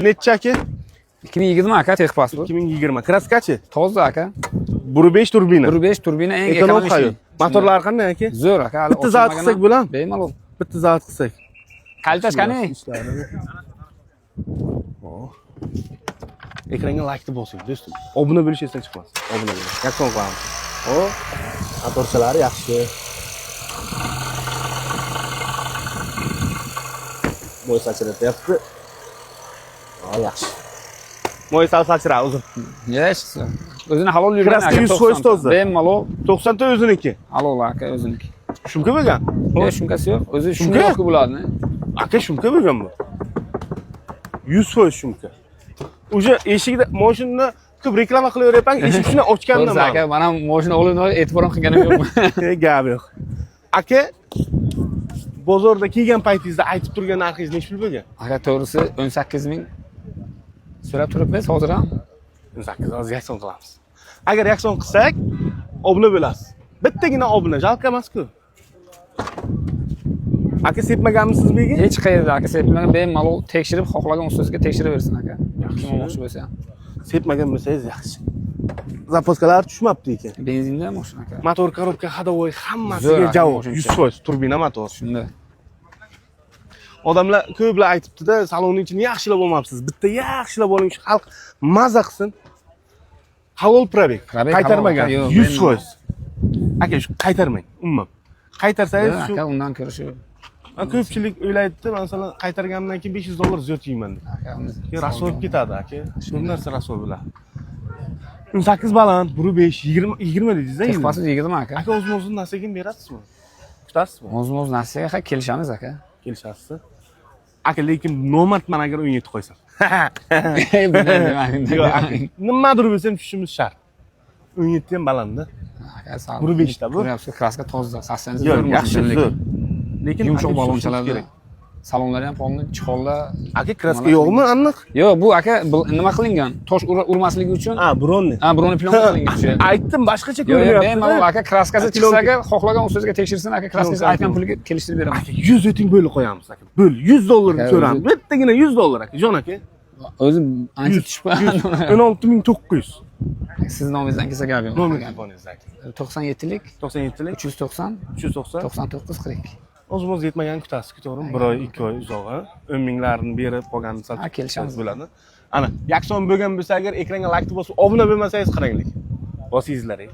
Necha aka? 2020 aka, texpasport. 2020. Краска chi? Toza aka. 1.5 turbina. 1.5 turbina, eng Ekonom ekonomik. hayot. Motorlari qanday aka? Zo'r aka, hali Bitta zavod ochilmagan qilsak ham. bo'ladimi? Bemalol. Bitta zavod qilsak. Kaltash qani? Oh. Ekranga laykni bosing, do'stim. Obuna bo'lish esdan chiqmasin. Obuna bo'ling. Yakson qilamiz. O, motorchalari yaxshi. Moy sachratyapti. O, yaxshi. Moy sal sachra uzr. Yes. O'zini halol yurgan Kraska aka. 100% 90 toza. Bemalol 90 ta o'ziniki. halol aka, o'ziniki. Shumka bo'lgan. Yo'q, shumkasi yo'q. O'zi Shumka? shunga yo'q bo'ladi. Aka, shumka bo'lgan bu. 100% shumka. Уже eshigida mashinani ko'p reklama qilaveryapman, eshik shuni ochgandim. To'g'risi aka, man ham mashina olib e'tibor ham qilganim yo'q. Gap yo'q. Aka, bozorda kelgan paytingizda aytib turgan narxingiz nechi pul bo'lgan? Aka, to'g'risi 18 ming so'rab turibmiz hozir ham. 18 hozir yakson qilamiz. Agar yakson qilsak, obuna bo'lasiz. Bittagina obuna, жалко emas-ku. Aka, sepmaganmisiz bu yerga? Hech qayerda aka sepmagan, bemalol tekshirib, xohlagan ustasiga tekshiraversin aka. Kim olmoqchi bo'lsa ham. Sepmagan bo'lsangiz yaxshi. Запаска lar tushmabdi ekan. Benzinda mashina aka. Motor, korobka, ходовой Zo'r hammasiga aka, javob. moshincha. 100% turbina motor. Shunda. Odamlar ko'plar aytibdi-da, salonning ichini yaxshilab olmabsiz. Bitta yaxshilab oling, shu xalq maza qilsin. Halol пробег. Пробег Qaytarmagan. halol aka, yo'q, 100%. Aka, shu qaytarmang, umuman. Qaytarsangiz Yo'q, shu aka, undan ko'ra shu ko'pchilik o'ylaydi, masalan, qaytarganimdan keyin 500 dollar ziyod yeyman deb. Aka, uni Keyin rasvo bo'lib ketadi aka. Ko'p narsa rasvo bo'ladi. 18 baland, 1.5, 20 20 dedingiz-a endi. Texpasport 20 aka. Aka, o'zini o'zini narsaga berasizmi? Kutasizmi? O'zim o'z narsaga ha, kelishamiz aka. Kelishasiz. Aka, lekin nomardman agar 17 qo'ysam. Bunday demang, bunday Yo'q, aka, demang. nimadir bo'lsa ham tushishimiz shart. 17 ham balandda. Aka, sal. 1.5 ta bu. Ko'ryapsiz, краска toza, saksonsiz. Yo'q, yaxshi, zo'r. Lekin Yumshoq aka, balonchalarda. kerak. Salonlari ham полный chexollar. Aka, краска yo'qmi aniq? Yo'q, bu aka nima qilingan? Tosh urmasligi uchun. Ha, bronni. Ha, бронеплёнка qilingan shu. Aytdim, boshqacha Yo'q, yo'q, ko'rinyapti. bemalol aka, краска si Plyonka. chiqsa aka, xohlagan ustasiga tekshirsin aka, краска si Plyonka. aytgan puliga kelishtirib beraman. Aka, 100 o'ting bo'lib qo'yamiz aka. Bo'l, 100 dollar Aka, so'ramiz. Bittagina 100 dollar aka, jon aka. O'zi ancha 100, tushib qo'yadi. 16900. Siz nomingizdan kelsa gap yo'q. Nomer telefoningiz aka. 97lik 97 lik 390 390 99 42. O'zimiz yetmagan kutasiz, to'g'rimi? Bir oy, 2 oy uzog'i. 10 minglarini berib qolganini sal Ha, kelishamiz. bo'ladi. Ana, yakson bo'lgan bo'lsa agar ekranga laykni bosib, obuna bo'lmasangiz qaranglik. Bosingizlar. Ey.